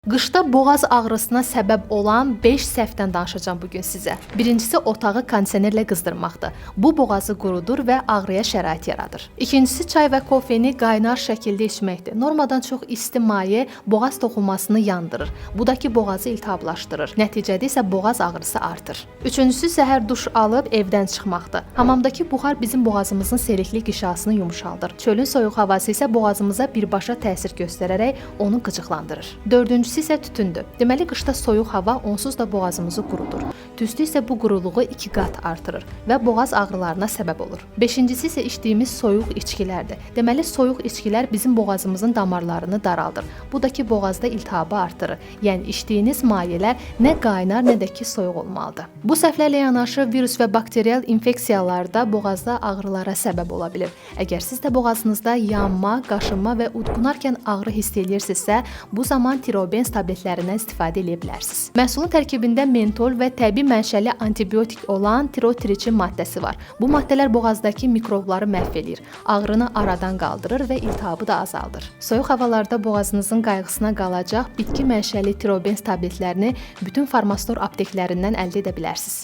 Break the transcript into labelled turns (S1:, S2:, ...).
S1: Qışda boğaz ağrısına səbəb olan 5 səhvdən danışacağam bu gün sizə. Birincisi otağı kondisionerlə qızdırmaqdır. Bu boğazı qurudur və ağrıya şərait yaradır. İkincisi çay və kofeni qaynar şəkildə içməkdir. Normadan çox isti maye boğaz toxumasını yandırır. Bu da ki boğazı iltihablaşdırır. Nəticədə isə boğaz ağrısı artır. Üçüncüsü səhər duş alıb evdən çıxmaqdır. Hamamdakı buxar bizim boğazımızın selikli qişasını yumşaldır. Çölün soyuq havası isə boğazımıza birbaşa təsir göstərərək onu qıcıqlandırır. Dördüncüsü isə tütündür. Deməli qışda soyuq hava onsuz da boğazımızı qurudur. Tüstü isə bu quruluğu 2 qat artırır və boğaz ağrılarına səbəb olur. Beşincisi isə içdiyimiz soyuq içkilərdir. Deməli soyuq içkilər bizim boğazımızın damarlarını daraldır. Bu da ki boğazda iltihabı artırır. Yəni içdiyiniz mayələr nə qaynar, nə də ki soyuq olmalıdır. Bu səhvlərlə yanaşı virus və bakterial infeksiyalar da boğazda ağrılara səbəb ola bilir. Əgər siz də boğazınızda yanma, qaşınma və udqunarkən ağrı hiss eləyirsinizsə, bu zaman Tirobens tabletlərindən istifadə eləyə bilərsiniz. Məhsulun tərkibində mentol və təbii mənşəli antibiotik olan tirotriçin maddəsi var. Bu maddələr boğazdakı mikrobları məhv eləyir, ağrını aradan qaldırır və iltihabı da azaldır. Soyuq havalarda boğazınızın qayğısına qalacaq bitki mənşəli Tirobens tabletlərini bütün farmastor apteklərindən əldə edə bilərsiniz.